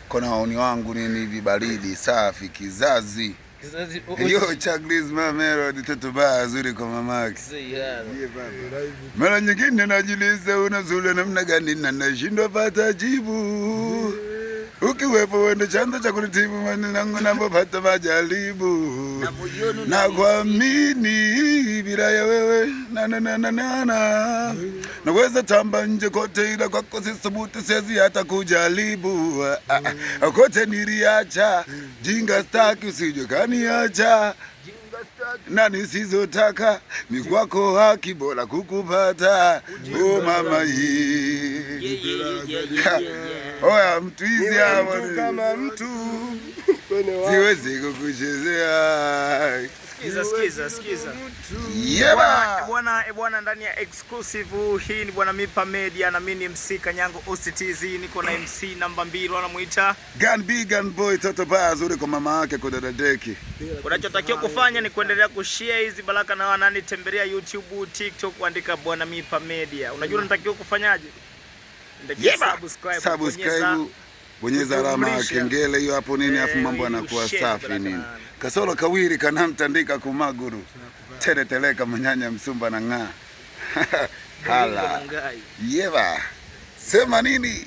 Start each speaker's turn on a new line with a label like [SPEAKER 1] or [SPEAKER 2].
[SPEAKER 1] Kona waoni wangu nini hivi baridi safi kizazi.
[SPEAKER 2] Kizazi.
[SPEAKER 1] Yo, Chaglis Mamelodi, toto baya zuri kwa mamake. Mara nyingine najiuliza unazula namna gani na nashindwa pata jibu. Ukiwepo wendo chanzo cha kunitibu maneno napopata majaribu. Na kuamini bila ya wewe na na na na na na. Naweza tamba nje kote ila kwako sisubutu, siwezi hata kujaribu. Ah, ah, kote niliacha jinga staki usije kaniacha na nisizotaka ni kwako haki bora kukupata. Oh mama hii oya mtu hizi hapo
[SPEAKER 3] Mtu kama mtu kwenye wa
[SPEAKER 1] siwezi kukuchezea.
[SPEAKER 2] Sikiza, sikiza, sikiza.
[SPEAKER 1] Yeba.
[SPEAKER 2] Bwana e bwana, ndani ya exclusive hii ni bwana Mipa Media na mimi ni MC Kanyango OCTZ, niko na MC namba 2 wanamuita.
[SPEAKER 1] Gun B Gun Boy, toto baya zuri kwa mama yake kudadadeki.
[SPEAKER 2] Unachotakiwa kufanya ni kuendelea kushare hizi baraka na wanani, tembelea YouTube, TikTok, andika bwana Mipa Media. Unajua unatakiwa kufanyaje? Unatakiwa
[SPEAKER 1] Yeba.
[SPEAKER 2] subscribe,
[SPEAKER 1] Subscribe, bonyeza alama ya
[SPEAKER 2] kujumlisha.
[SPEAKER 1] kengele hiyo hapo nini, afu mambo
[SPEAKER 2] ili
[SPEAKER 1] yanakuwa
[SPEAKER 2] ushare
[SPEAKER 1] safi
[SPEAKER 2] baraka
[SPEAKER 1] nini.
[SPEAKER 2] na-
[SPEAKER 1] Kasoro kawili kanamtandika kumaguru teleteleka manyanya msumba na ng'aa. Hala.
[SPEAKER 2] Mungai.
[SPEAKER 1] Yeba, sema nini?